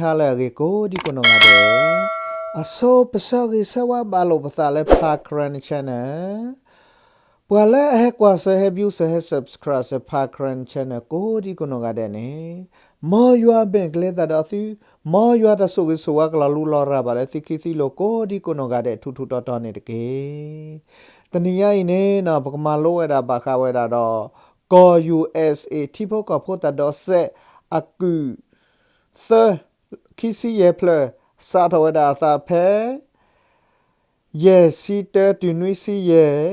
တၢ်ဘျုးလၢအဂ့ၤကိးဒံကိးနီၢ်ဂၤဒဲး, အဆိပဆၢဂ့ၤဆၢဝါဘၣ်လိာ်ပသးလၢ Pai Karen Channel, ပှၤလၢအဟဲကွၢ်စၢၤ ဟဲ view စၢၤ ဟဲ subscribe စၢၤ Pai Karen Channel ကိးဒံကိးနီၢ်ဂၤဒဲးန့ၣ်, မ်ယွၤဘၣ်ကလဲၤသးဒီးသု, မ်ယွၤတၢ်ဆိၣ်ဂ့ၤဆိၣ်ဝါကလီၤလူလီၤရၤဘၣ်လၢသုခံသုလိၤကိးဒံကိးနီၢ်ဂၤဒဲးထူးထူးတီၤတီၤန့ၣ်တက့ၢ်. တနံၤညါအံၤန့ၣ်နီၤ ပကမၤလိဝဲဒၣ်ဘၣ်ဃးဝဲဒၣ်ဒီး ကီၢ် ယူၣ်အ့းအ့း ထံဖိကီၢ်ဖိတၢ်ဒိးစဲးအကုၢ်သၢ ခံဆံယဲၢ်ဖျၢၣ် စးထီၣ်ဝဲဒၣ်အသးဖဲ ယဲၢ်ဆံတၢတုၤနွံဆံယဲၢ်,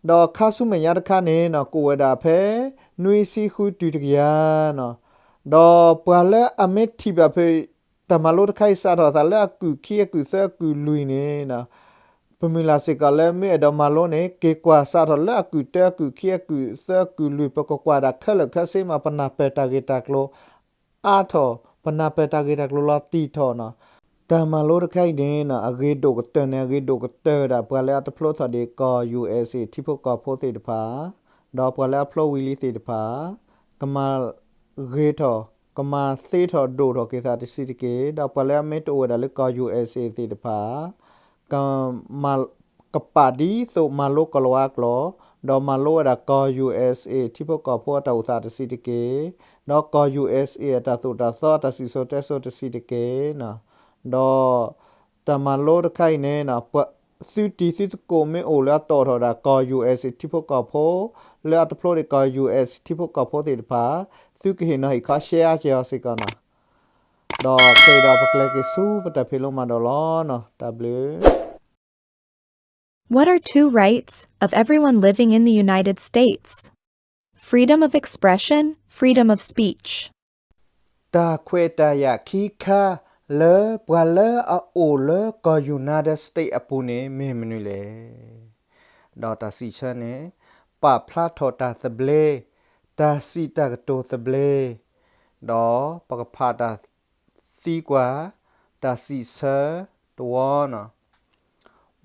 ဒီးခါဆူမဲာ်ညါတခါန့ၣ်နီၤ ကိးဝဲဒၣ်ဖဲ နွံဆံဃုတုၤတကယၤနီၤ. ဒီးပှၤလၢအမ့ၢ်ထံၣ်ဘၣ်ဖဲ တၢ်မၤလိတခါအံၤ စးထီၣ်အသးလၢအကုၢ်ခံအကုၢ်သၢအကုၢ်လွံၢ်န့ၣ်နီၤ, ပမုၢ်လၢ်စ့ၢ်ကီးလၢမ့ၢ်အဲၣ်ဒိးမၤလိန့ၣ် က့ၤကွၢ်စးထီၣ်လၢအကုၢ်တၢအကုၢ်ခံအကုၢ်သၢအကုၢ်လွံၢ် ပကကွၢ်ဒၣ်ခဲလၢာ်ခဲဆ့မး ပနၢ်ပၢၢ်တၢ်ဂ့ၢ်တၢ်ကျိၤ အါထီၣ် ပနၢ်ပၢၢ်တၢ်ဂ့ၢ်တၢ်ကျိၤလီၤတံၢ်ထီၣ်နီၤ. တၢ်မၤလိတခါအံၤန့ၣ်နီၤ အဂ့ၤဒိၣ်ကတၢၢ်န့ၣ် အဂ့ၤဒိၣ်ကတၢၢ်ဝဲဒၣ် ပှၤလၢအတဖျိထီၣ်ဒံးကီၢ် ယူၣ်အ့းအ့း ထံဖိကီၢ်ဖိသ့ၣ်တဖၣ်, ဒီးပှၤလၢအဖျိဝံၤလံသ့ၣ်တဖၣ်, ကမၤဂ့ၤထီၣ် ကမၤသ့ထီၣ်ဒိၣ်ထီၣ်က့ၤသးတဆံးတက့ၢ်. ဒီးပှၤလၢအမ့ၢ်တအိၣ်ဝဲဒၣ်လၢကီၢ် ယူၣ်အ့းအ့း သ့ၣ်တဖၣ် ကမၤ ကပာ်ဒ်သိးမၤလိကီၢ်လၤဝါကျိာ်, ဒီးမၤလိဝဲဒၣ်ကီၢ် ယူၣ်အ့းအ့း ထံဖိကီၢ်ဖိအတၢ်အိၣ်သးတဆံးတက့ၢ်, ဒီးကီၢ် ယူၣ်အ့းအ့း အတၢ်သိၣ်တၢ်သီ အတၢ်စံၣ်စိၤတဲစိၤတဆံးတက့ၢ်နီၤ. ဒီးတၢ်မၤလိတခါအံၤန့ၣ် ပှၤသုတံၤသုသကိးမ့ၢ်အိၣ်လၢအတီၣ်ထီၣ်ဝဲဒၣ်ကီၢ် ယူၣ်အ့းအ့း ထံဖိကီၢ်ဖိ လၢအတဖျိဒံးကီၢ် ယူၣ်အ့းအ့း ထံဖိကီၢ်ဖိသ့ၣ်တဖၣ်, သုကဟ့ၣ်နီၤဟ့ၣ်ခီ share က့ၤအီၤစ့ၢ်ကီးနီၤ. ဒီးခဲအံၤဒီးပကလဲၤက့ၤဆူပတၢ်ဖံးလိမၤဒိးလီၤနီၤ. တၢ်ဘျုး What are two rights of everyone living in the United States? Freedom of expression, freedom of speech. တၢ်ခွဲးတၢ်ယာ်ခံခါလၢပှၤလၢအအိၣ်လၢကီၢ် United States အပူၤန့ၣ် မ့ၢ်မနုၤလဲၣ်. ဒီးတၢ်စံးဆၢန့ၣ် ပာ်ဖျါထီၣ်တၢ်သဘျ့, တၢ်စံးတၢ်ကတိၤသဘျ့, ဒီးပကဖးတၢ်သံကွၢ် တၢ်စံးဆၢတဝီနီၤ.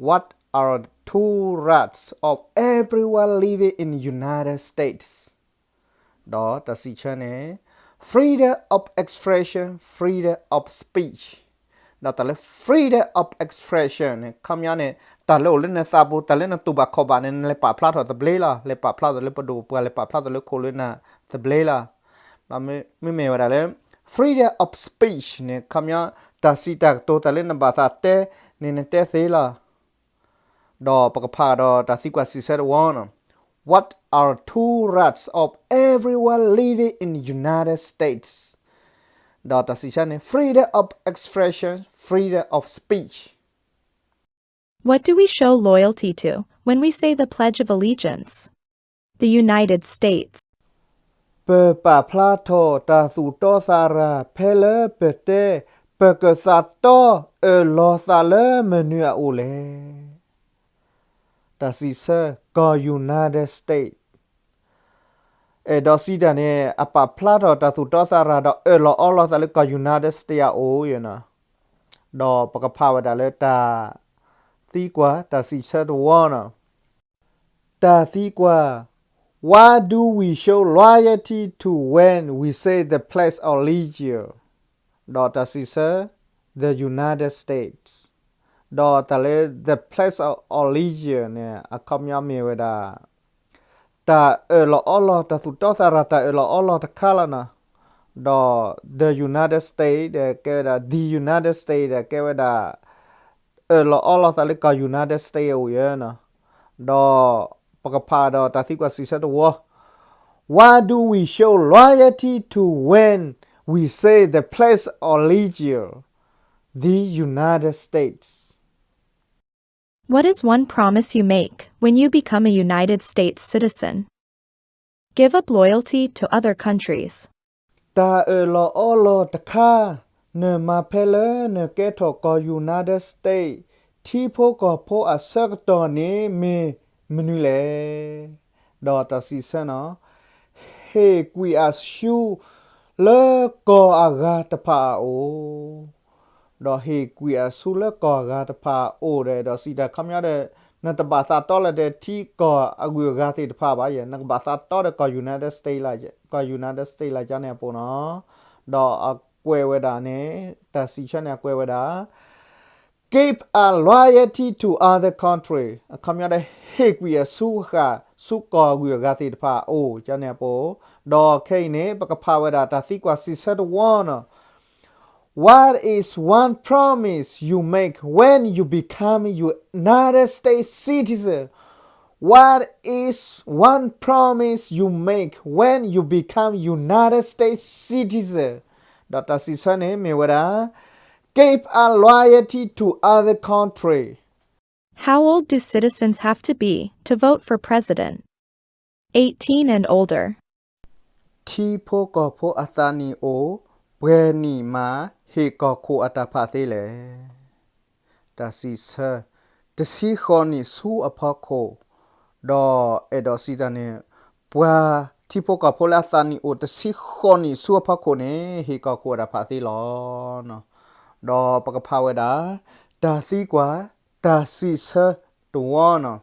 What are two rights of everyone living in United States? ဒီးတၢ်စံးဆၢန့ၣ် freedom of expression, freedom of speech. ဒီးတၢ်လၢ freedom of expression န့ၣ် ခီပညီန့ၣ် တၢ်လၢအိၣ်လၢနသးပူၤ တၢ်လၢနတူၢ်ဘၣ်ခီၣ်ဘၣ်န့ၣ် နလဲၤပာ်ဖျါထီၣ်သဘျ့လီၤ. လဲၤပာ်ဖျါထီၣ်လၢပဒိၣ်ပှၢ် လဲၤပာ်ဖျါထီၣ်လၢခိၣ်လၢနၢ်သဘျ့လီၤ. ဒီးမ့မ့ၢ်ဝဲဒၣ်လၢ freedom of speech န့ၣ် ခီပညီ တၢ်စံးတၢ်ကတိၤ တၢ်လၢနဘၣ်သးတဲန့ၣ် နတဲသ့လီၤ. ဒီးပကဖးဒီးတၢ်သံကွၢ်စံးဆၢတဝီနီၤ. What are two rights of everyone living in United States? ဒီးတၢ်စံးဆၢန့ၣ် freedom of expression, freedom of speech. What do we show loyalty to when we say the Pledge of Allegiance? The United States. ပပာ်ဖျါထီၣ်တၢ်သူၣ်တီသးရၤ ဖဲလၢပတဲ ပကသးတီအၢၣ်လီၤသးလၢမနုၤအအိၣ်လဲၣ်. တၢ်စံးဆၢ ကီၢ် United States အဲၣ်ဒိးစံးတၢ်န့ၣ် အပာ်ဖျါထီၣ်တၢ်သူၣ်တီသးရၤဒီးအၢၣ်လီၤအီလီၤသးလၢကီၢ် United States အအိၣ်နီၤ. ဒီးပကဖးဝဲဒၣ်လၢတၢ်သံကွၢ် တၢ်စံးဆၢတဝီနီၤ. တၢ်သံကွၢ် What do we show loyalty to when we say the Pledge of Allegiance? ဒီးတၢ်စံးဆၢ the United States. ဒီးတၢ်လၢ the Pledge of Allegiance န့ၣ် အခီပညီမ့ၢ်ဝဲဒၣ် တၢ်အၢၣ်လီၤအီလီၤ တၢ်သူၣ်တီသးရၤ တၢ်အၢၣ်လီၤအီလီၤတခါလီၤနီၤ. ဒီး the United States ဒီးကဲဝဲဒၣ် the United States ဒီးကဲဝဲဒၣ် အၢၣ်လီၤအီလီၤသးလၢကီၢ် United States အအိၣ်ယဲနီၤ. ဒီးပကဖးဒီးတၢ်သံကွၢ်စံးဆၢတဝီ What do we show loyalty to when we say the Pledge of Allegiance, the United States? What is one promise you make when you become a United States citizen? Give up loyalty to other countries. တၢ်အၢၣ်လီၤအီလီၤတခါ နမၤဖဲလၢနကဲထီၣ်ကီၢ် United States ထံဖိကီၢ်ဖိအဆၢကတီၢ်န့ၣ်မ့ၢ်မနုၤလဲၣ်. ဒီးတၢ်စံးဆၢနီၤ ဟ့ၣ်ကွံာ်အစုလၢကီၢ်အဂၤတဖၣ်အအိၣ် ဒီးဟ့ၣ်ကွံာ်အစုလၢကီၢ်အဂၤတဖၣ်အအိၣ်ဒီး ဒီးစံးတၢ်ခီပညီဒီး နတဘၣ်သးတီလၢဒီးထံကီၢ်အဂုၤအဂၤသ့ၣ်တဖၣ်ဘၣ်ယဲ နကဘၣ်သးတီဒီးကီၢ် United States လၢ ကီၢ် United States လၢကန့ၣ်အပူၤနီၤ. ဒီး ကွဲးဝဲဒၣ်န့ၣ် တၢ်စံးဆၢန့ၣ်အကွဲးဝဲဒၣ် Give up loyalty to other country အခီပညီဒီး ဟ့ၣ်ကွံာ်အဆူဃာ် ဆူကီၢ်ဂုၢ်အဂၤသ့ၣ်တဖၣ်အအိၣ် ကန့ၣ်အပူၤ, ဒီးခဲအံၤန့ၣ် ပကဖးဝဲဒၣ်တၢ်သံကွၢ်စံးဆၢတဝီနီၤ What is one promise you make when you become United States citizen? What is one promise you make when you become United States citizen? ဒီးတၢ်စံးဆၢန့ၣ်မ့ၢ်ဝဲဒၣ် Give up loyalty to other country. How old do citizens have to be to vote for president? Eighteen and older. ထံဖိကီၢ်ဖိအသးနံၣ်အိၣ် ပှဲၤနံၣ်မး ဟ့ၣ်ကီၢ်ခိၣ်အတၢ်ဖးသ့လဲၣ်. တၢ်စံးဆၢ တဆံဃိးနံၣ်ဆူအဖီခိၣ်, ဒီးအဲၣ်ဒိးစံးတၢ်န့ၣ် ပှၤထံဖိကီၢ်ဖိလၢအသးနံၣ်အိၣ်တဆံဃိးနံၣ်ဆူအဖီခိၣ်န့ၣ် ဟ့ၣ်ကီၢ်ခိၣ်အတၢ်ဖးသ့လီၤ. ဒီးပကဖးဝဲဒၣ် တၢ်သံကွၢ် တၢ်စံးဆၢတဝီနီၤ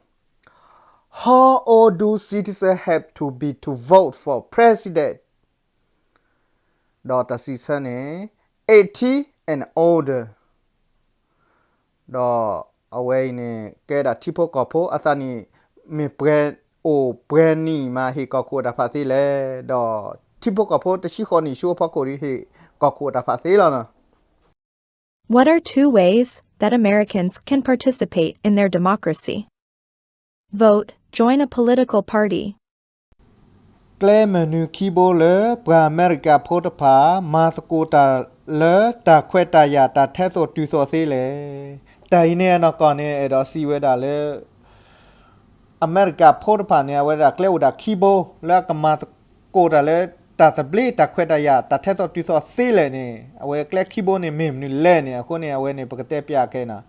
How old do citizens have to be to vote for president? ဒီးတၢ်စံးဆၢန့ၣ် eighteen and older. ဒီးအဝဲအံၤန့ၣ် ကဲဒၣ်ထံဖိကီၢ်ဖိအသးနံၣ် မ့ၢ်ပှဲၤအိၣ်ပှဲၤနံၣ်မး ဟ့ၣ်ကီၢ်ခိၣ်အတၢ်ဖးသ့လဲၣ်. ဒီးထံဖိကီၢ်ဖိတဆံဃိးနံၣ်ဆူအဖီခိၣ်ဒီး ဟ့ၣ်ကီၢ်ခိၣ်အတၢ်ဖးသ့လီၤနီၤ. What are two ways that Americans can participate in their democracy? Vote, join a political party. ကျဲမနုၤခံဘိလၢပှၤအမဲရကၤဖိတဖၣ် မၤသကိးတၢ်လၢတၢ်ခွဲးတၢ်ယာ်တၢ်ထဲသိးတုၤသိးသ့လဲၣ်. တၢ်အံၤန့ၣ်အနီၢ်ကီၢ်န့ၣ် အဲၣ်ဒိးစံးဝဲဒၣ်လၢ အမဲရကၤဖိတဖၣ်န့ၣ် အဝဲဒၣ်ကျဲအိၣ်ဒၣ်ခံဘိ လၢအကမၤသကိးတၢ်လၢတၢ်သဘျ့တၢ်ခွဲးတၢ်ယာ် တၢ်ထဲသိးတုၤသိးသ့လဲၣ်န့ၣ် အဝဲကျဲခံဘိန့ၣ်မ့ၢ်မနုၤလဲၣ်န့ၣ် အဃိန့ၣ် အဝဲန့ၣ် ပကတဲပၠးခဲနီၤ.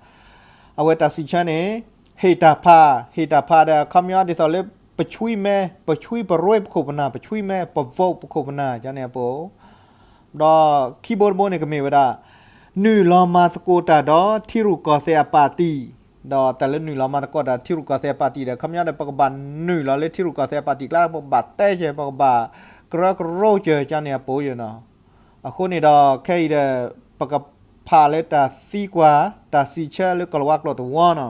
အဝဲတၢ်စံးဆၢန့ၣ် ဟ့ၣ်တၢ်ဖး ဟ့ၣ်တၢ်ဖးဒီး အခီပညီဒ်သိးလၢ ပဆွံမဲ ပဆွံပရ့ပခိၣ်ပနၢ် ပဆွံမဲ ပ vote ပခိၣ်ပနၢ် ကန့ၣ်အပူၤ ဒီးခံဘိတဘိန့ၣ်ကမ့ၢ်ဝဲဒၣ် နုာ်လီၤမၤသကိးတၢ်ဒီးထံရူၢ်ကီၢ်သဲးအပၣ်တံၣ်, ဒီးတၢ်လၢနုာ်လီၤမၤသကိးတၢ်ထံရူၢ်ကီၢ်သဲးအပၣ်တံၣ်ဒီး အခီပညီဒီး ပကဘၣ်နုာ်လီၤလၢထံရူၢ်ကီၢ်သဲးအပၣ်တံၣ်ကျါ ပကဘၣ်တဲကၢၤ ပကဘၣ်ကရၢကရိကၢၤ ကန့ၣ်အပူၤယနီၤ. အဃိန့ၣ်ဒီး ခဲအံၤဒီး ပကဖးလၢတၢ်သံကွၢ် တၢ်စံးဆၢလၢကီၢ်လၤဝါကျိာ်တဝီနီၤ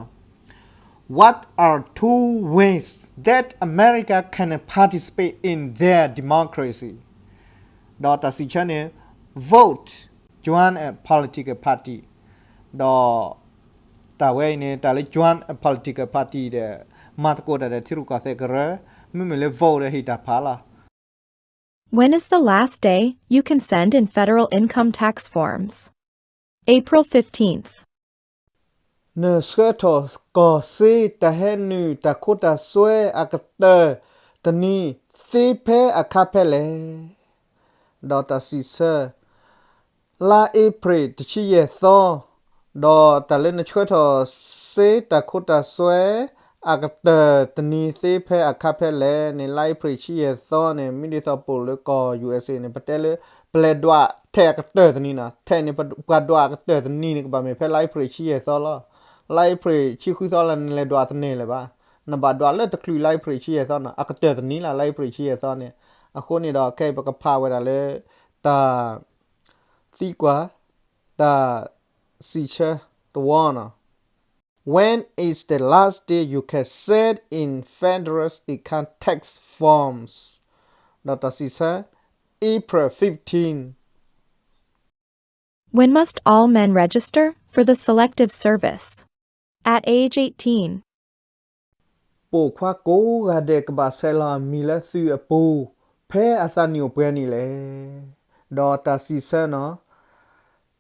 What are two ways that America can participate in their democracy? ဒီးတၢ်စံးဆၢန့ၣ် vote, join a political party. ဒီးတၢ်ဝဲအံၤန့ၣ် တၢ်လၢ join a political party ဒီး မၤသကိးတၢ်ဒီးထံရူၢ်ကီၢ်သဲးကရၢ, မ့မ့ၢ်လၢ vote ဒီးဟ့ၣ်တၢ်ဖးလီၤ. When is the last day you can send in federal income tax forms? April fifteenth. နဆှၢထီၣ်ကီၢ်စ့တၢ်ဟဲနုာ်တၢ်ခိတၢ်သွဲအကတၢၢ်တနံၤသ့ဖဲအခါဖဲလဲၣ်. ဒီးတၢ်စံးဆၢ လါအ့ဖြ့ၣ်တဆံယဲၢ်သီ, ဒီးတၢ်လၢနဆှၢထီၣ်စ့တၢ်ခိတၢ်သွဲအကတၢၢ်တနံၤသ့ဖဲအခါဖဲလဲၣ်န့ၣ် လါအ့ဖြ့ၣ်တဆံယဲၢ်သီန့ၣ် မ့ၢ်ဒ်သိးပိာ်လၢကီၢ် ယူအ့စ့ၣ် န့ၣ် ပတဲလၢ ပလဲၤဒွးထဲးအကတၢၢ်တနံၤနီၤ, ထဲးန့ၣ် ပှၤဒွးအကတၢၢ်တနံၤန့ၣ် ကဘၣ်မ့ၢ်ဖဲလါအ့ဖြ့ၣ်တဆံယဲၢ်သီလီၤ. လါအ့ဖြ့ၣ်တဆံဃုသီလၢနလဲၤဒွးတန့ၢ်လၢၤဘၣ်, နဘၣ်ဒွးလၢတချုးလါအ့ဖြ့ၣ်တဆံယဲၢ်သီနီၤ, အကတၢၢ်တနံၤလၢလါအ့ဖြ့ၣ်တဆံယဲၢ်သီန့ၣ်. အဃိန့ၣ်ဒီး ခဲအံၤပကဖးဝဲဒၣ်လၢ တၢ် သံကွၢ် တၢ်စံးဆၢတဝီနီၤ. When is the last day you can send in federal income tax forms? ဒီးတၢ်စံးဆၢ April fifteen. When must all men register for the Selective Service at age eighteen? ပိာ်ခွါကိးဂၤဒဲးကဘၣ်ဆဲးလီၤအမံၤလၢသုးအပူၤ ဖဲအသးနံၣ်အိၣ်ပှဲၤနံၣ်လဲၣ်. ဒီးတၢ်စံးဆၢနီၤ,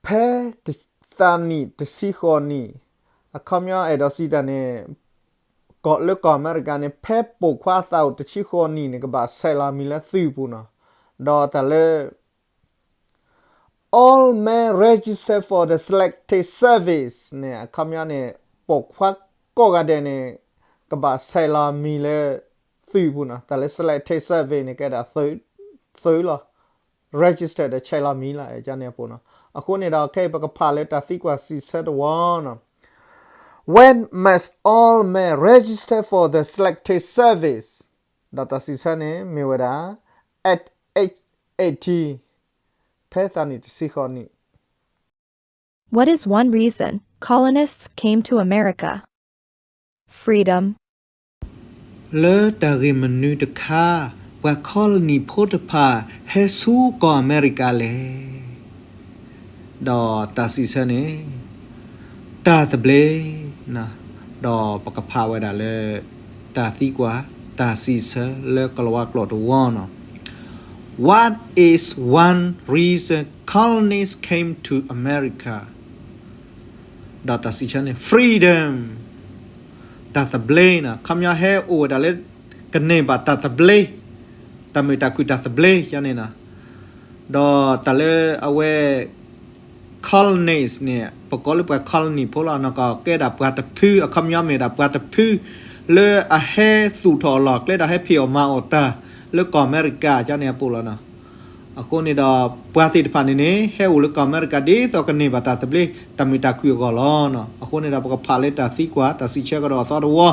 ဖဲသးနံၣ်တဆံဃိးနံၣ်, အခီပညီအဲၣ်ဒိးစံးတၢ်န့ၣ် လၢကီၢ်အမဲရကၤန့ၣ် ဖဲပိာ်ခွါအသးအိၣ်တဆံဃိးနံၣ်န့ၣ် ကဘၣ်ဆဲးလီၤအမံၤလၢသုးအပူၤနီၤ. ဒီးတၢ်လၢ All men register for the Selective Service န့ၣ် အခီပညီန့ၣ် ပိာ်ခွါကိးဂၤဒဲးန့ၣ် ကဘၣ်ဆဲးလီၤအမံၤလၢသုးအပူၤနီၤ. တၢ်လၢ Selective Service န့ၣ် ကဲဒၣ်သုးလီၤ. register ဒီးဆဲးလီၤမံၤလီၤ ကန့ၣ်အပူၤနီၤ. အဃိန့ၣ်ဒီး ခဲအံၤပကဖးလၢတၢ်သံကွၢ်စံးဆၢတဝီနီၤ. When must all men register for the Selective Service? ဒီးတၢ်စံးဆၢန့ၣ်မ့ၢ်ဝဲဒၣ် at age eighteen. ဖဲသးနံၣ်တဆံဃိးနံၣ် What is one reason colonists came to America? Freedom. လၢတၢ်ဂ့ၢ်မနုၤတခါ ပှၤ colony ဖိတဖၣ်ဟဲဆူကီၢ်အမဲရကၤလဲၣ်. ဒီးတၢ်စံးဆၢန့ၣ် တၢ်သဘျ့, ဒီးပကဖးဝဲဒၣ်လၢ တၢ်သံကွၢ် တၢ်စံးဆၢလၢကလၤဝါကျိာ်တဝီန့ၣ် What is one reason colonies came to America? ဒီးတၢ်စံးဆၢန့ၣ် freedom, တၢ်သဘျ့န့ၣ် ခီပညီဟဲအိၣ်ဝဲဒၣ်လၢ ကန့ၢ်ဘၣ်တၢ်သဘျ့, တၢ်မုာ်တၢ်ခုၣ်တၢ်သဘျ့ယါန့ၣ်န့ၣ်, ဒီးတၢ်လၢအဝဲ colonies န့ၣ် ပကိးလၢပှၤ colony ဖိလီၤ. နီၢ်ကီၢ်ကဲဒၣ်ပှၤတဖု အခီပညီမ့ၢ်ဒၣ်ပှၤတဖု လၢအဟဲသူၣ်ထီၣ်အလီၢ်အကျဲဒီးဟဲဖံးအီၣ်မၤအီၣ်တၢ် လၢကီၢ်အမဲရကၤယါန့ၣ်အပူၤလီၤန့ၣ်. အဃိန့ၣ်ဒီး ပှၤသ့ၣ်တဖၣ်န့ၣ်န့ၣ် ဟဲအိၣ်လၢကီၢ်အမဲရကၤ ဒ်သိးကန့ၢ်ဘၣ်တၢ်သဘျ့ တၢ်မုာ်တၢ်ခုၣ်အဂီၢ်လီၤ. အဃိန့ၣ်ဒီး ပကဖးလၢတၢ်သံကွၢ် တၢ်စံးဆၢကဒီးအသီတဝီ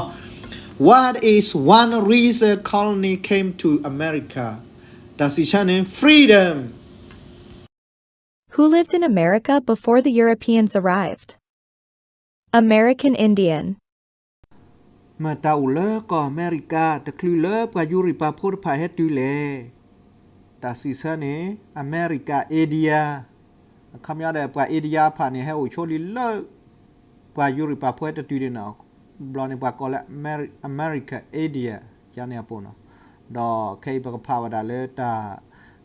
What is one reason colony came to America? တၢ်စံးဆၢန့ၣ် freedom. Who lived in America before the Europeans arrived? American Indian. မတၤအိၣ်လၢကီၢ်အမဲရကၤ တချုးလၢပှၤယူရပၤဖိတဖၣ်ဟဲတုၤလဲၣ်. တၢ်စံးဆၢန့ၣ် အမဲရကၤ India, အခီပညီဒီး ပှၤ India တဖၣ်န့ၣ် ဟဲအိၣ်ဆိးလံလၢ ပှၤယူရပၤဖိဟဲတတုၤဒၣ်န့ၣ်, ဘျီန့ၣ်ပှၤကိးလၢ Ameri- America India ယါန့ၣ်အပူၤန့ၣ်. ဒီးခဲအံၤပကဖးဝဲဒၣ်လၢတၢ်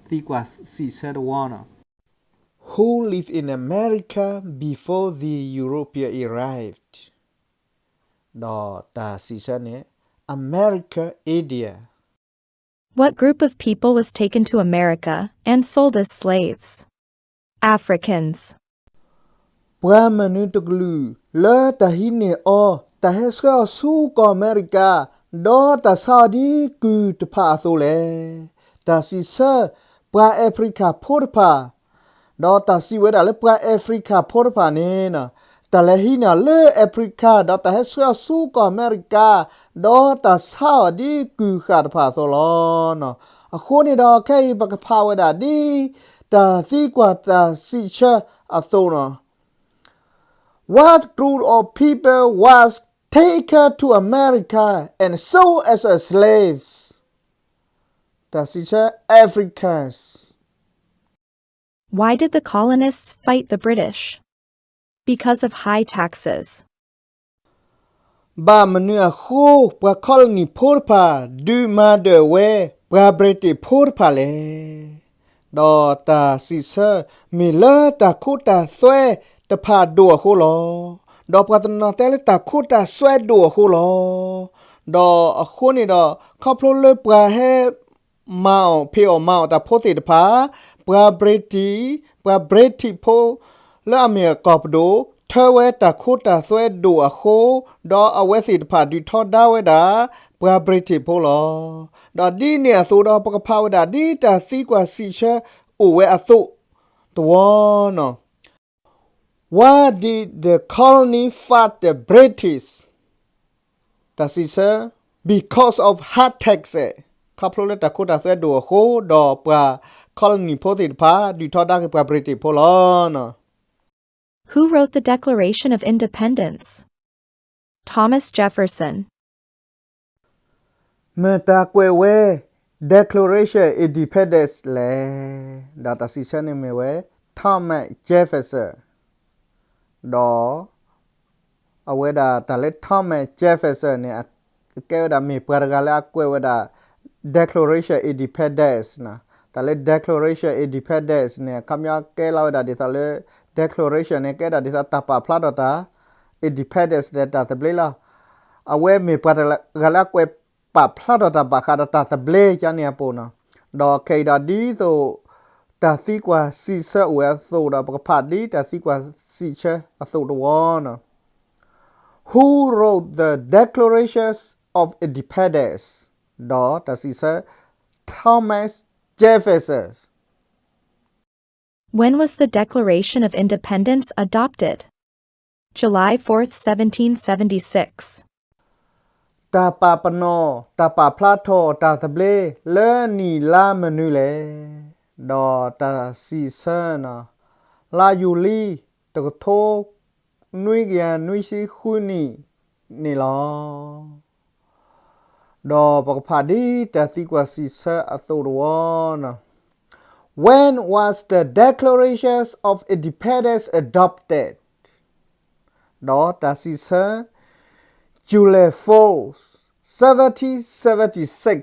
သံကွၢ်စံးဆၢတဝီန့ၣ် Who lived in America before the European arrived? ဒီးတၢ်စံးဆၢန့ၣ် America India. What group of people was taken to America and sold as slaves? Africans. ပှၤမနုၤတကလုာ် လၢတၢ်ဟံးန့ၢ်အီၤ တၢ်ဟဲဆှၢအီၤဆူကီၢ်အမဲရကၤ ဒီးတၢ်ဆါအီၤဒ်ကုၢ်တဖၣ်အသိးလဲၣ်. တၢ်စံးဆၢ ပှၤအၤဖရံကၤဖိတဖၣ် ဒီးတၢ်စံးဝဲဒၣ်လၢပှၤအၤဖရံကၤဖိတဖၣ်န့ၣ် တၢ်လဲၤဟံးန့ၢ်အီၤလၢအၤဖရံကၤ ဒီးတၢ်ဟဲဆှၢအီၤဆူကီၢ်အမဲရကၤ ဒီးတၢ်ဆါအီၤဒ်ကုၢ်ဃၢ်တဖၣ်အသိးလီၤ. အဃိန့ၣ်ဒီးခဲအံၤပကဖးဝဲဒၣ်ဒ် တၢ်သံကွၢ်တၢ်စံးဆၢအသိးန့ၣ် What group of people was taken to America and sold as a slaves? တၢ်စံးဆၢ Africans. Why did the colonists fight the British? Because of high taxes. ဘၣ်မနုၤအဃိ ပှၤ colony ဖိတဖၣ် ဒုးမၤဒၢၣ်ဝဲ ပှၤ British ဖိတဖၣ်လဲၣ်. ဒီးတၢ်စံးဆၢ မ့ၢ်လၢတၢ်ခိတၢ်သွဲတဖၣ်ဒိၣ်အဃိလီၤ. ဒီးပှၤတနီၤတဲလၢတၢ်ခိတၢ်သွဲဒိၣ်အဃိလီၤ. ဒီးအဃိန့ၣ်ဒီး ခီဖျိလၢပှၤဟဲ မၤအီၣ်ဖံးအီၣ်မၤအီၣ်တၢ်ဖိသ့ၣ်တဖၣ်, ပှၤ British, ပှၤ British ဖိ လၢအမ့ၢ်အကီၢ်ပဒိၣ် ထၢဝဲတၢ်ခိတၢ်သွဲဒိၣ်အဃိ, ဒီးအဝဲသ့ၣ်တဖၣ်ဒုးထီဒါဝဲဒၣ် ပှၤ British ဖိလီၤ. ဒီးဒ်န့ၣ်အသိးဒီး ပကဖးဝဲဒၣ်ဒ်တၢ်သံကွၢ်စံးဆၢ အိၣ်ဝဲအသိးတဝီန့ၣ် Why did the colony fight the British? တၢ်စံးဆၢ because of high taxes, ခီဖျိလၢတၢ်ခိတၢ်သွဲဒိၣ်အဃိ, ဒီးပှၤ colony ဖိသ့ၣ်တဖၣ် ဒုးထီဒါက့ၤပှၤ British ဖိလီၤ. Who wrote the Declaration of Independence? Thomas Jefferson. မတၤကွဲးဝဲ Declaration Independence လဲၣ်. ဒီးတၢ်စံးဆၢန့ၣ်မ့ၢ်ဝဲ Thomas Jefferson, ဒီး အဝဲဒၣ်တၢ်လၢ Thomas Jefferson န့ၣ် ကဲဝဲဒၣ်မ့ၢ်ပှၤတဂၤလၢအကွဲးဝဲဒၣ် Declaration Independence န့ၣ်, တၢ်လၢ Declaration Independence န့ၣ် အခီပညီကဲလီၤဝဲဒၣ်ဒ်သိးလၢ Declaration န့ၣ် ကဲဒၣ်ဒ်သိးတၢ်ပာ်ဖျါထီၣ်တၢ် independence ဒီးတၢ်သဘျ့လီၤ. အဝဲမ့ၢ်ပှၤတဂၤလၢအကွဲးပာ်ဖျါထီၣ်တၢ်ဘၣ်ဃးဒီးတၢ်သဘျ့ယါန့ၣ်အပူၤန့ၣ်, ဒီးခဲအံၤဒီးဒ်သိး တၢ်သံကွၢ်စံးဆၢအိၣ်ဝဲအသိးဒီး ပကဖးဒ်တၢ်သံကွၢ်စံးဆၢအသိးတဝီန့ၣ် Who wrote the Declarations of Independence? ဒီးတၢ်စံးဆၢ Thomas Jefferson. When was the Declaration of Independence adopted? July fourth, seventeen seventy-six. တၢ်ပာ်ပနီၣ် တၢ်ပာ်ဖျါထီၣ်တၢ်သဘျ့ လၢနံၣ်လါမနုၤလဲၣ်. ဒီးတၢ်စံးဆၢန့ၣ် လါယူၤလံ တကထိနွံကယၤနွံဆံဃုနံၣ်န့ၣ်လီၤ. ဒီးပကဖးဒ်တၢ်သံကွၢ်စံးဆၢအသိးတဝီန့ၣ်, When was the Declaration of Independence adopted? ဒီးတၢ်စံးဆၢ July fourth, seventeen seventy-six.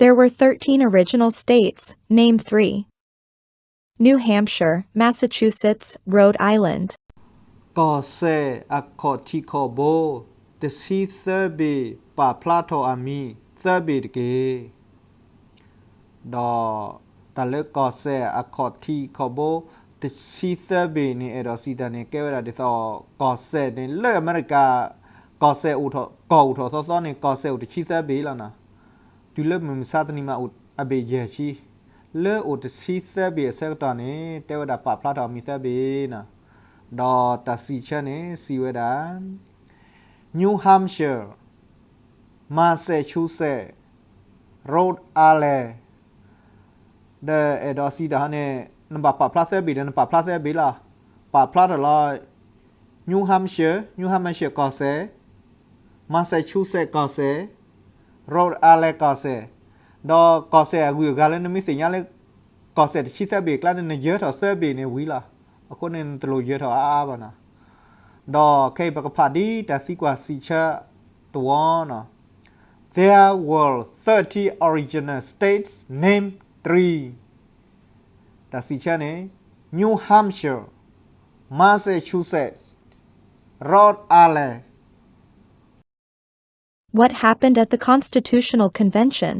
There were thirteen original states, name three. New Hampshire, Massachusetts, Rhode Island. ကီၢ်စဲၣ်အခီၣ်ထံးခီၣ်ဘိ တဆံသၢဘ့ၣ် ပာ်ဖျါထီၣ်အမံၤသၢဘ့ၣ်တက့ၢ်. ဒီးတၢ်လၢကီၢ်စဲၣ်အခီၣ်ထံးခီၣ်ဘိ တဆံသၢဘ့ၣ်န့ၣ် အဲၣ်ဒိးစံးတၢ်န့ၣ် ကဲဝဲဒၣ်ဒ်သိး ကီၢ်စဲၣ်န့ၣ် လၢအမဲရကၤ ကီၢ်စဲၣ်အိၣ်ထီၣ် ကီၢ်အိၣ်ထီၣ်သီသီန့ၣ် ကီၢ်စဲၣ်အိၣ်တဆံသၢဘ့ၣ်လီၤနီၤ. တုၤလၢမုၢ်မဆါတနံၤမးအိၣ်အဘ့ၣ်ယဲၢ်ဆံ, လၢအိၣ်တဆံသၢဘ့ၣ်အဆၢကတီၢ်န့ၣ် တဲဝဲဒၣ်ပာ်ဖျါထီၣ်အမံၤသၢဘ့ၣ်နီၤ. ဒီးတၢ်စံးဆၢန့ၣ် စံးဝဲဒၣ် New Hampshire, Massachusetts, Rhode Island, ဒီးအဲၣ်ဒိးစံးတၢ်ဟီန့ၣ် နဘၣ်ပာ်ဖျါသၢဘ့ၣ်ဒီး နပာ်ဖျါသၢဘ့ၣ်လီၤ. ပာ်ဖျါထီၣ်လီၤ New Hampshire, New Hampshire ကီၢ်စဲၣ်, Massachusetts ကီၢ်စဲၣ်, Rhode Island ကီၢ်စဲၣ်, ဒီးကီၢ်စဲၣ်အဂုၤအဂၤလၢနမ့ၢ်သ့ၣ်ညါလၢ ကီၢ်စဲၣ်တဆံသၢဘ့ၣ်အကျါန့ၣ် နယၢၤထီၣ်သၢဘ့ၣ်န့ၣ်ဝံၤလီၤ. အဃိန့ၣ် နတလိၣ်ယၢၤထီၣ်အါအါဘၣ်နီၤ. ဒီးခဲအံၤပကဖးဒ်တၢ်သံကွၢ်စံးဆၢတဝီနီၤ, There were thirteen original states, name three. တၢ်စံးဆၢန့ၣ် New Hampshire, Massachusetts, Rhode Island. What happened at the Constitutional Convention?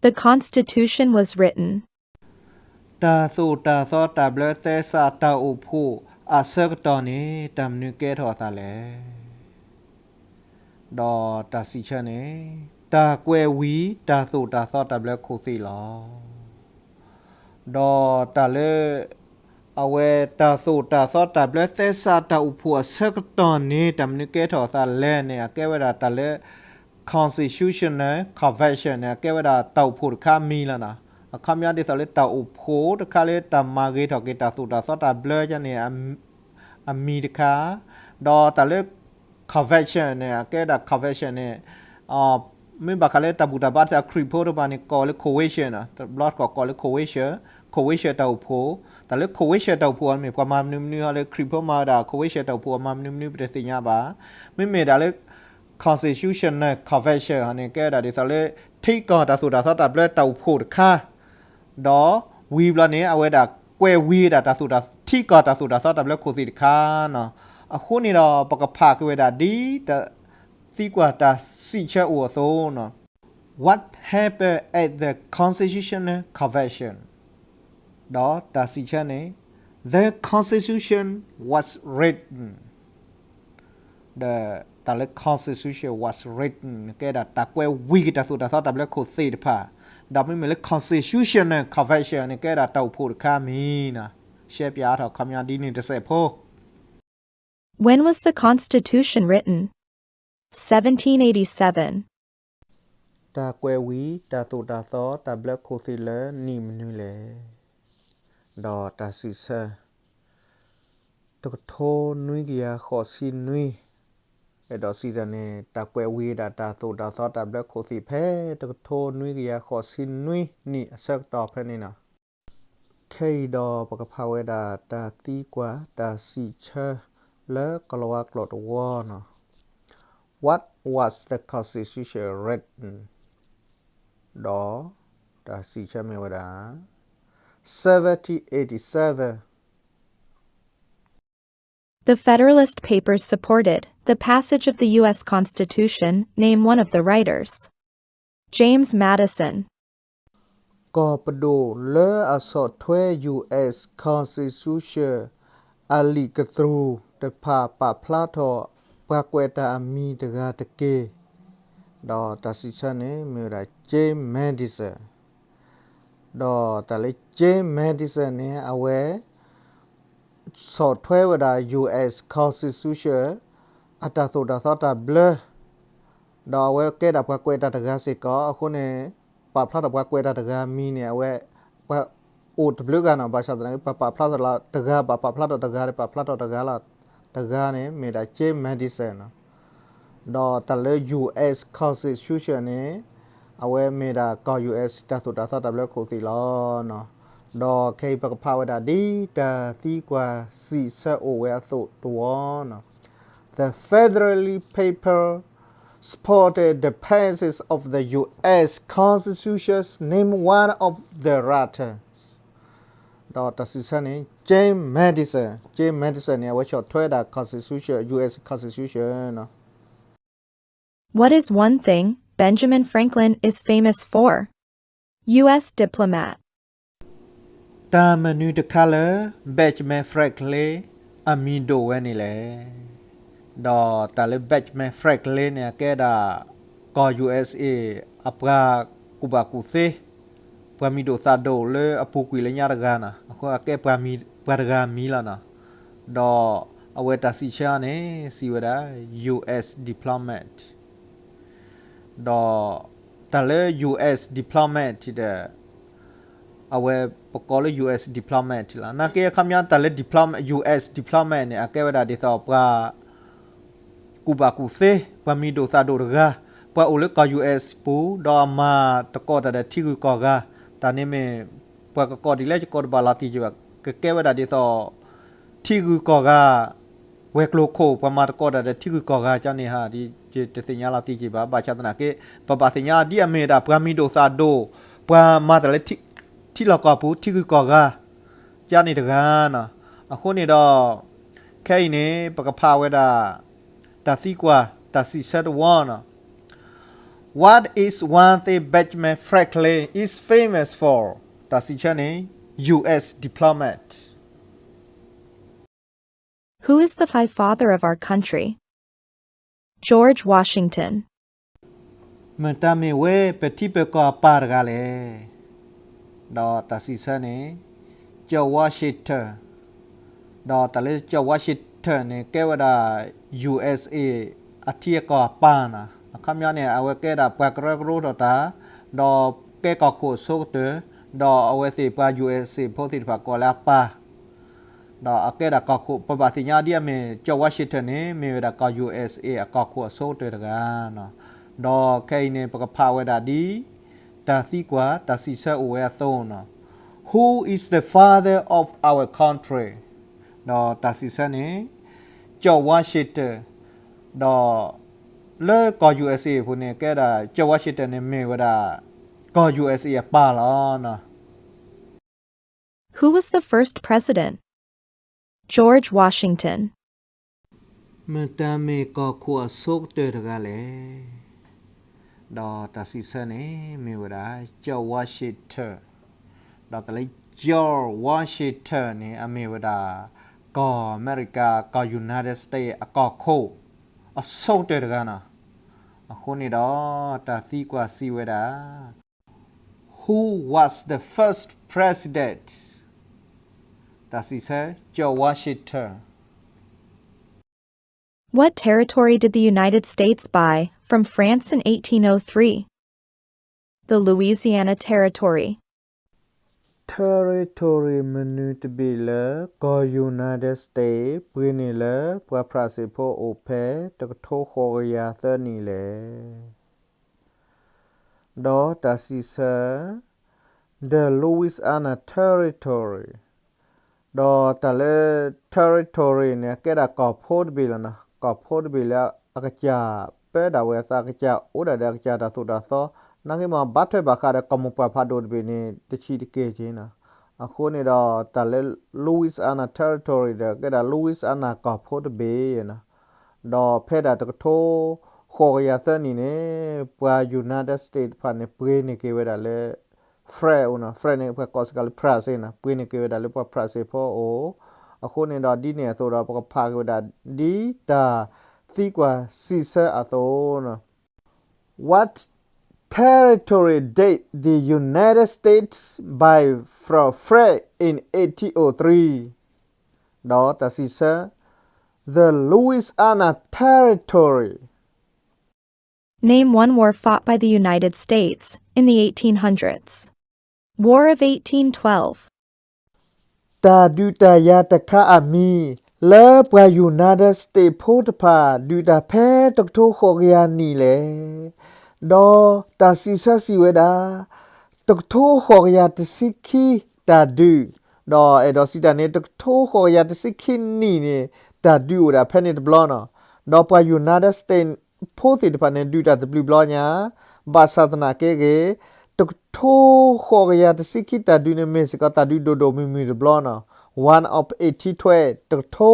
The Constitution was written. တၢ်သိၣ်တၢ်သီတၢ်ဘျၢသဲစးတၢ်အိၣ်ဖှိၣ်အဆၢကတီၢ်န့ၣ် တၢ်မနုၤကဲထီၣ်အသးလဲၣ်. ဒီးတၢ်စံးဆၢန့ၣ် တၢ်ကွဲးဝံၤတၢ်သိၣ်တၢ်သီတၢ်ဘျၢခိၣ်သ့ၣ်လီၤ. ဒီးတၢ်လၢ အဝဲတၢ်သိၣ်တၢ်သီတၢ်ဘျၢသဲစးတၢ်အိၣ်ဖှိၣ်အဆၢကတီၢ်န့ၣ် တၢ်မနုၤကဲထီၣ်အသးလဲၣ်န့ၣ် အကဲဝဲဒၣ်တၢ်လၢ Constitutional Convention န့ၣ် အကဲဝဲဒၣ်တၢ်အိၣ်ဖှိၣ်တခါမံၤလီၤနီၤ. အခီပညီဒ်သိးလၢတၢ်အိၣ်ဖှိၣ်တခါလၢတၢ်မၤဂ့ၤထီၣ်က့ၤတၢ်သိၣ်တၢ်သီတၢ်ဘျၢန့ၣ် အမံၤတခါ, ဒီးတၢ်လၢ convention န့ၣ် အကဲဒၣ် convention န့ၣ် မ့ၢ်ဘၣ်ဃးလၢတၢ်ဘူၣ်တၢ်ဘါတၢ်ခရံာ်ဖိတဖၣ်န့ၣ် ကိးလၢ convention နီၤ, တဘျီတခီၣ်ကိးလၢ convention, convention တၢ်အိၣ်ဖှိၣ်, တၢ်လၢ convention တၢ်အိၣ်ဖှိၣ်အံၤမ့ၢ်ပှၤမၤမနုၤမနုၤဟီလၢ ခရံာ်ဖိမၤဝဲဒၣ် convention တၢ်အိၣ်ဖှိၣ်အမၤမနုၤမနုၤ ပတသ့ၣ်ညါဘၣ်. မ့မ့ၢ်ဒၣ်လၢ constitutional convention န့ၣ် ကဲဒၣ်ဒ်သိးလၢ ထံကီၢ်တၢ်သိၣ်တၢ်သီတၢ်ဘျၢတၢ်အိၣ်ဖှိၣ်တခါ ဒီးဝံၤဘျီန့ၣ် အဝဲဒၣ်ကွဲးဝံၤဒၣ်တၢ်သိၣ်တၢ် ထံကီၢ်တၢ်သိၣ်တၢ်သီတၢ်ဘျၢခိၣ်သ့ၣ်တခါနီၤ. အဃိန့ၣ်ဒီး ပကဖးက့ၤဝဲဒၣ်ဒ်တၢ်သံကွၢ်တၢ်စံးဆၢအိၣ်အသိးနီၤ, What happened at the Constitutional Convention? ဒီးတၢ်စံးဆၢန့ၣ် The Constitution was written. ဒီးတၢ်လၢ Constitution was written ကဲဒၣ်တၢ်ကွဲးဝံၤက့ၤတၢ်သိၣ်တၢ်သီတၢ်ဘျၢခိၣ်သ့ၣ်တဖၣ်, ဒီးမ့မ့ၢ်လၢ Constitutional Convention န့ၣ် ကဲဒၣ်တၢ်အိၣ်ဖှိၣ်တခါမံၤနီၤ. ရှဲပၠးအါထီၣ်အခီပညီဒ်န့ၣ်တစဲးဖိ When was the Constitution written? seventeen eighty-seven. တၢ်ကွဲးဝံၤတၢ်သိၣ်တၢ်သီတၢ်ဘျၢခိၣ်သ့ၣ်လၢနံၣ်မနုၤလဲၣ်. ဒီးတၢ်စံးဆၢ တကထိနွံကယၤဃိးဆံနွံ, အဲၣ်ဒိးစံးတၢ်န့ၣ် တၢ်ကွဲးဝံၤဒၣ်တၢ်သိၣ်တၢ်သီတၢ်ဘျၢခိၣ်သ့ၣ်ဖဲ တကထိနွံကယၤဃိးဆံနွံနံၣ်အဆၢကတီၢ်ဖဲန့ၣ်နီၤ. ခဲအံၤဒီးပကဖးဝဲဒၣ်တၢ်သံကွၢ်တၢ်စံးဆၢလၢကလၤဝါကျိာ်တဝီနီၤ, What was the Constitution written? ဒီးတၢ်စံးဆၢမ့ၢ်ဝဲဒၣ် seventeen eighty-seven. The Federalist Papers supported the passage of the U S Constitution, name one of the writers. James Madison. ကီၢ်ပဒိၣ်လၢအဆီၣ်ထွဲ US Constitution အလံာ်ကတြူၢ်တဖၣ်ပာ်ဖျါထီၣ်ပှၤကွဲးတၢ်အမံၤတဂၤတက့ၢ်. ဒီးတၢ်စံးဆၢန့ၣ်မ့ၢ်ဝဲဒၣ် James Madison. ဒီးတၢ်လၢ James Madison န့ၣ် အဝဲ ဆီၣ်ထွဲဝဲဒၣ် US Constitution အတၢ်သိၣ်တၢ်သီတၢ်ဘျၢ, ဒီးအဝဲကဲဒၣ်ပှၤကွဲးတၢ်တဂၤစ့ၢ်ကီးအဃိန့ၣ်, ပာ်ဖျါထီၣ်ပှၤကွဲးတၢ်တဂၤမံၤန့ၣ် အဝဲ ပှၤအိၣ်တဘျုးဂၤနီၤ, ဘၣ်ဆၣ်သနာ်က့ ပှၤပာ်ဖျါထီၣ်လီၤတဂၤ, ပှၤပာ်ဖျါထီၣ်တဂၤဒီး ပာ်ဖျါထီၣ်တဂၤလီၤ. တဂၤန့ၣ် မ့ၢ်ဒၣ် James Madison နီၤ. ဒီးတၢ်လၢ U S Constitution န့ၣ် အဝဲမ့ၢ်ဒၣ်ကီၢ် U S တၢ်သိၣ်တၢ်သီတၢ်ဘျၢခိၣ်သ့ၣ်လီၤနီၤ. ဒီးခဲအံၤပကဖးဝဲဒၣ်ဒ် တၢ်သံကွၢ်စံးဆၢအိၣ်ဝဲအသိးတဝီနီၤ. The federal paper supported the passage of the U S Constitution, name one of the writers. ဒီးတၢ်စံးဆၢန့ၣ် James Madison, James Madison န့ၣ် အဝဲဆီၣ်ထွဲဒၣ် Constitution, U S Constitution နီၤ. What is one thing Benjamin Franklin is famous for? U S diplomat. တၢ်မနုၤတခါလၢ Benjamin Franklin အမံၤဒိၣ်ဝဲန့ၣ်လဲၣ်. ဒီးတၢ်လၢ Benjamin Franklin န့ၣ် အကဲဒၣ် ကီၢ် U S A အပှၤကူၣ်ဘၣ်ကူၣ်သ့, ပှၤမံၤဒိၣ်သၣ်ဒိၣ်လၢအပူၤကွံာ်လၢညါတဂၤနီၤ, အဃိအကဲပှၤမံၤ, ပှၤတဂၤမံၤလီၤနီၤ. ဒီးအဝဲတၢ်စံးဆၢအီၤန့ၣ် စံးဝဲဒၣ် U S diplomat. ဒီးတၢ်လၢ U S diplomat ဒီး အဝဲပကိးလၢ U S diplomat လီၤ. နာ်က့အခီပညီတၢ်လၢ diplomat, U S diplomat န့ၣ် အကဲဝဲဒၣ်ဒ်သိးပှၤ ကူၣ်ဘၣ်ကူၣ်သ့, ပှၤမံၤဒိၣ်သၣ်ဒိၣ်တဂၤ, ပှၤအိၣ်လၢကီၢ် U S ပူၤ, ဒီးအမၤတကိးတၢ်ဒီးထံဂုၤကီၢ်ဂၤ, တၢ်န့ၣ်မ့ၢ် ပှၤကကိးဒ်လဲၣ် ယကိးတဘၣ်လီၤတံၢ်က့ၤဘၣ်, ကကဲဝဲဒၣ်ဒ်သိး ထံဂုၤကီၢ်ဂၤ, ဝဲၤကျိၤခိၣ်, ပှၤမၤတကိးတၢ်ဒီးထံဂုၤကီၢ်ဂၤကန့ၣ်ဟး, ယတသ့ၣ်ညါလီၤတံၢ်က့ၤဘၣ်, ဘၣ်ဆၣ်သနာ်က့ ပဘၣ်သ့ၣ်ညါဒ်အမ့ၢ်ဒၣ် ပှၤမံၤဒိၣ်သၣ်ဒိၣ်, ပှၤမၤတၢ်လၢ ထံလီၢ်ကီၢ်ပူၤ ထံဂုၤကီၢ်ဂၤ ကန့ၣ်တဂၤနီၤ. အဃိန့ၣ်ဒီး ခဲအံၤန့ၣ် ပကဖးဝဲဒၣ် တၢ်သံကွၢ် တၢ်စံးဆၢတဝီနီၤ. What is one thing Benjamin Franklin is famous for? တၢ်စံးဆၢန့ၣ် U S diplomat. Who is the founding father of our country? George Washington. မတၤမ့ၢ်ဝဲပထံပကီၢ်အပၢ်တဂၤလဲၣ်. ဒီးတၢ်စံးဆၢန့ၣ် George Washington. ဒီးတၢ်လၢ George Washington န့ၣ် ကဲဝဲဒၣ် U S A အထံအကီၢ်အပၢ်နီၤ. အခီပညီန့ၣ် အဝဲကဲဒၣ်ပှၤကရၢကရိထီၣ်တၢ်, ဒီးကဲကီၢ်ခိၣ်အဆိကတၢၢ်, ဒီးအဝဲသ့ၣ်ပှၤ U S A ဖိသ့ၣ်တဖၣ်ကိးလၢအပၢ် ဒီးအကဲဒၣ်ကီၢ်ခိၣ်, ပဘၣ်သ့ၣ်ညါဒ်အမ့ၢ် George Washington န့ၣ် မ့ၢ်ဝဲဒၣ်ကီၢ် U S A အကီၢ်ခိၣ်အဆိကတၢၢ်တဂၤနီၤ. ဒီးခဲအံၤန့ၣ် ပကဖးဝဲဒၣ်ဒ် တၢ်သံကွၢ် တၢ်စံးဆၢအိၣ်ဝဲအသိးနီၤ. Who is the father of our country? ဒီးတၢ်စံးဆၢန့ၣ် George Washington, ဒီးလၢကီၢ် U S A အပူၤန့ၣ် ကဲဒၣ် George Washington န့ၣ် မ့ၢ်ဝဲဒၣ် ကီၢ် U S A အပၢ်လီၤနီၤ. Who was the first president? George Washington. မတၤမ့ၢ်ကီၢ်ခိၣ်အဆိကတၢၢ်တဂၤလဲၣ်. ဒီးတၢ်စံးဆၢန့ၣ် မ့ၢ်ဝဲဒၣ် George Washington. ဒီးတၢ်လၢ George Washington န့ၣ် အမ့ၢ်ဝဲဒၣ် ကီၢ်အမဲရကၤ ကီၢ် United States အကီၢ်ခိၣ် အဆိကတၢၢ်တဂၤနီၤ. အဃိန့ၣ်ဒီး တၢ်သံကွၢ်စံးဝဲဒၣ် Who was the first president? တၢ်စံးဆၢ George Washington. What territory did the United States buy from France in eighteen oh three? The Louisiana Territory. Territory မနုၤတဘ့ၣ်လၢ ကီၢ် United States ပှ့ၤန့ၢ်လၢ ပှၤဖြၣ်စ့ၣ်ဖိအိၣ်ဖဲ တကထိဃိးကယၤသၢနံၣ်လဲၣ်. ဒီးတၢ်စံးဆၢ the Louisiana Territory. ဒီးတၢ်လၢ territory န့ၣ် အကဲဒၣ်ကီၢ်ဖိတဘ့ၣ်လီၤနီၤ. ကီၢ်ဖိတဘ့ၣ်လၢအကစၢ်ပၢဒၣ်ဝဲအသး, အကစၢ်အိၣ်ဒၣ်ဒီးအကစၢ်တၢ်သိၣ်တၢ်သီ, နာ်က့မ့ၢ်ဘၣ်ထွဲဘၣ်ဃးဒီးကီၢ်မိၢ်ပှၢ်ဖးဒိၣ်တဘ့ၣ်န့ၣ် တဆံးတက့ၢ်က့နီၤ. အဃိန့ၣ်ဒီး တၢ်လၢ Louisiana Territory ဒီး ကဲဒၣ် Louisiana ကီၢ်ဖိတဘ့ၣ်နီၤ. ဒီးဖဲဒၣ်တကထိဃိးကယၤသၢနံၣ်န့ၣ် ပှၤ United States တဖၣ်န့ၣ် ပှ့ၤန့ၢ်က့ၤဝဲဒၣ်လၢ France အိၣ်နီၤ. France န့ၣ် ပှၤကိးစ့ၢ်ကီးလၢ ဖြၣ်စ့ၣ်နီၤ, ပှ့ၤန့ၢ်က့ၤဝဲဒၣ်လၢပှၤဖြၣ်စ့ၣ်ဖိအိၣ်. အဃိန့ၣ်ဒီး ဒ်န့ၣ်အသိးဒီး ပကဖးက့ၤဝဲဒၣ် ဒ်တၢ်သံကွၢ်စံးဆၢအသိးနီၤ. What territory did the United States buy from France in eighteen oh three? ဒီးတၢ်စံးဆၢ the Louisiana Territory. Name one war fought by the United States in the eighteen hundreds. War of eighteen twelve. တၢ်ဒုးတၢ်ယၤတခါအမံၤ လၢပှၤ United States ဖိတဖၣ် ဒုးတၢ်ဖဲတကထိဃိးကယၤနံၣ်လဲၣ်. ဒီးတၢ်စံးဆၢစံးဝဲဒၣ် တကထိဃိးကယၤတဆံခံတၢ်ဒုး, ဒီးအဲၣ်ဒိးစံးတၢ်န့ၣ် တကထိဃိးကယၤတဆံခံနံၣ်န့ၣ် တၢ်ဒုးအိၣ်ဒၣ်ဖဲန့ၣ်တဘျီနီၤ. ဒီးပှၤ United States ဖိသ့ၣ်တဖၣ်န့ၣ် ဒုးတၢ်တဘျုးဘျီညါ, ဘၣ်ဆၣ်သနာ်က့ဂ့ၤ တကထိဃိးကယၤတဆံခံတၢ်ဒုးန့ၣ် မ့ၢ်စ့ၢ်ကီးတၢ်ဒုးဒိၣ်ဒိၣ်မုၢ်မုၢ်တဘျီနီၤ. One of eighteen twelve တကထိ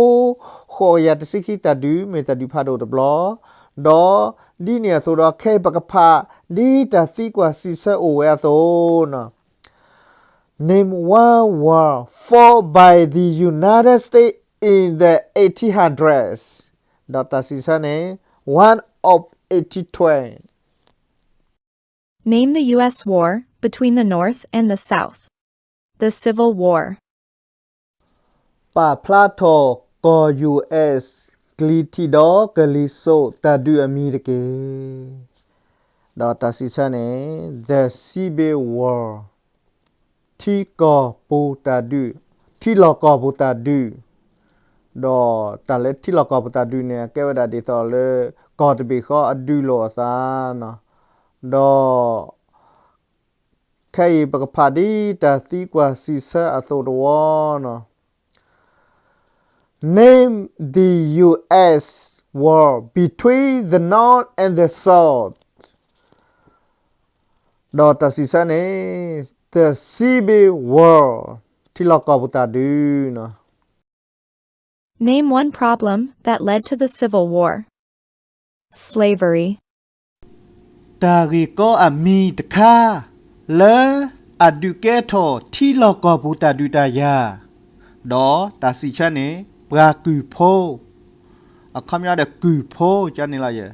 ဃိးကယၤတဆံခံတၢ်ဒုး မ့ၢ်တၢ်ဒုးဖးဒိၣ်တဘျီ, ဒီးဒ်န့ၣ်အသိးဒီး ခဲအံၤပကဖး ဒ်တၢ်သံကွၢ်စံးဆၢအိၣ်ဝဲအသိးနီၤ. Name one war fought by the United States in the eighteen hundreds. ဒီးတၢ်စံးဆၢန့ၣ် one of eighteen twelve. Name the U S war between the North and the South. The Civil War. ပာ်ဖျါထီၣ်ကီၢ် U S ကလံၤထံးဒီးကလံၤစိးတၢ်ဒုးအမံၤတက့ၢ်. ဒီးတၢ်စံးဆၢန့ၣ် The Civil War ထံကီၢ်ပူၤတၢ်ဒုး, ထံလီၢ်ကီၢ်ပူၤတၢ်ဒုး, ဒီးတၢ်လၢထံလီၢ်ကီၢ်ပူၤတၢ်ဒုးန့ၣ် အကဲဝဲဒၣ်ဒ်သိးလၢ ကီၢ်တဘ့ၣ်ဃီအဒုးလိာ်အသးနီၤ, ဒီး ခဲအံၤပကဖးဒ်တၢ်သံကွၢ်စံးဆၢအသိးတဝီနီၤ. Name the U S war between the North and the South. ဒီးတၢ်စံးဆၢန့ၣ် The Civil War ထံလီၢ်ကီၢ်ပူၤတၢ်ဒုးနီၤ. Name one problem that led to the Civil War. Slavery. တၢ်ဂ့ၢ်ကီအမံၤတခါ လၢအဒုးကဲထီၣ်ထံလီၢ်ကီၢ်ပူၤတၢ်ဒုးတၢ်ယၤ, ဒီးတၢ်စံးဆၢန့ၣ် ပှၤကုၢ်ဖိ, အခီပညီဒီးကုၢ်ဖိကန့ၣ်လီၤ. ဒီး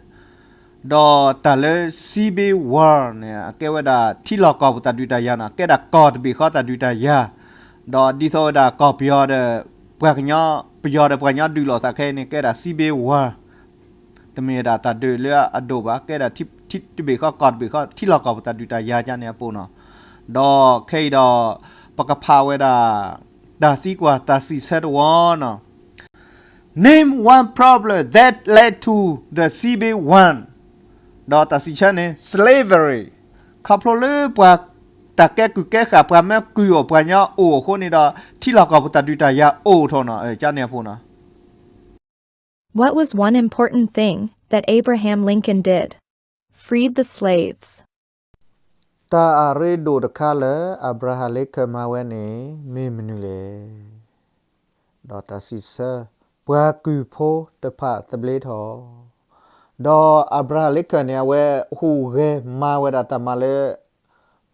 တၢ်လၢ Civil War န့ၣ် အကဲဝဲဒၣ်ထံလီၢ်ကီၢ်ပူၤတၢ်ဒုးတၢ်ယၤနီၤ, ကဲဒၣ်ကီၢ်တဘ့ၣ်ဃီတၢ်ဒုးတၢ်ယၤ, ဒီးဒ်သိးဝဲဒၣ်ကီၢ်ပယီၤဒီး ပှၤကညီ, ပယီၤဒီးပှၤကညီဒုးလိာ်သးခဲအံၤန့ၣ် ကဲဒၣ် Civil War တမ့ၢ်ဝဲဒၣ်တၢ်ဒုးလၢအဒိၣ်ဘၣ်, ကဲဒၣ်ထံတဘ့ၣ်ဃီကီၢ်တဘ့ၣ်ဃီ ထံလီၢ်ကီၢ်ပူၤတၢ်ဒုးတၢ်ယၤကန့ၣ်အပူၤနီၤ. ဒီးခဲအံၤဒီး ပကဖးဝဲဒၣ် တၢ်သံကွၢ်တၢ်စံးဆၢတဝီနီၤ. Name one problem that led to the Civil War. ဒီးတၢ်စံးဆၢန့ၣ် slavery. ခီဖျိလၢပှၤတၢ်ကဲကုၢ်ကဲဃာ် ပှၤမၢကုၢ်အီၣ်ပှၤညီအိၣ်အဃိန့ၣ်ဒီး ထံလီၢ်ကီၢ်ပူၤတၢ်ဒုးတၢ်ယၤအိၣ်ထီၣ်နီၤ, ကန့ၣ်အပူၤနီၤ. What was one important thing that Abraham Lincoln did? Freed the slaves. တၢ်အရ့ဒိၣ်တခါလၢ Abraham Lincoln မၤဝဲန့ၣ် မ့ၢ်မနုၤလဲၣ်. ဒီးတၢ်စံးဆၢ ပှၤကုၢ်ဖိတဖၣ်သဘျ့ထီၣ်, ဒီး Abraham Lincoln န့ၣ် အဝဲဟူးဂဲၤမၤဝဲဒၣ်တၢ်မၤလၢ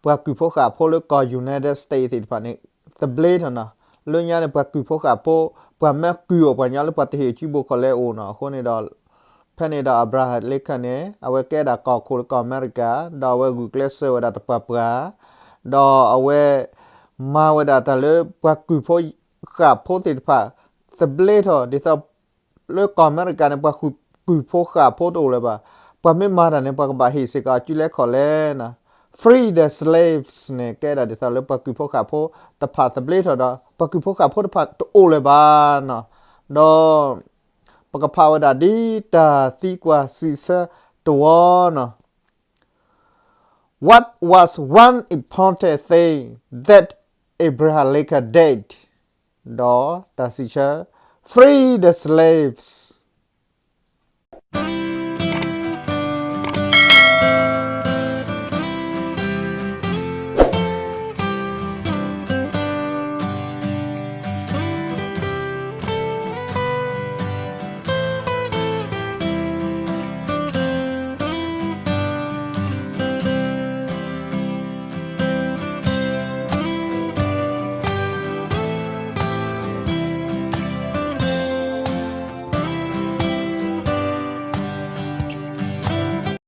ပှၤကုၢ်ဖိဃာ်ဖိလၢကီၢ် United States သ့ၣ်တဖၣ်န့ၣ် သဘျ့ထီၣ်နီၤ. လၢညါန့ၣ် ပှၤကုၢ်ဖိဃာ်ဖိ ပှၤမၢကုၢ်အီၣ်ပှၤညီလၢပှၤတဟ့ၣ်စုဘိၣ်ခီၣ်လဲအိၣ်နီၤ. အဃိန့ၣ်ဒီး ဖဲန့ၣ်ဒီး Abraham Lincoln န့ၣ် အဝဲကဲဒၣ်ကီၢ်ခိၣ်လၢကီၢ်အမဲရကၤ, ဒီးအဝဲဂုာ်ကျဲးစၢးဝဲဒၣ်တပှၤပှၤ, ဒီးအဝဲ မၤဝဲဒၣ်တၢ်လၢပှၤကုၢ်ဖိဃာ်ဖိသ့ၣ်တဖၣ် သဘျ့ထီၣ် ဒ်သိး လၢကီၢ်အမဲရကၤန့ၣ် ပှၤကုၢ်ဖိဃာ်ဖိတအိၣ်လၢၤဘၣ်. ပှၤမ့ၢ်မၤတၢ်န့ၣ် ပှၤကဘၣ်ဟ့ၣ်စ့ၢ်ကီးအစုလဲခီၣ်လဲနီၤ. Free the slaves န့ၣ် ကဲဒၣ်ဒ်သိးလၢပှၤကုၢ်ဖိဃာ်ဖိတဖၣ်သဘျ့ထီၣ်ဒီး ပှၤကုၢ်ဖိဃာ်ဖိတဖၣ်တအိၣ်လၢၤဘၣ်နီၤ. ဒီး ပကဖးဝဲဒၣ်ဒ်တၢ်သံကွၢ်စံးဆၢတဝီနီၤ. What was one important thing that Abraham Lincoln did? ဒီးတၢ်စံးဆၢ Free the slaves.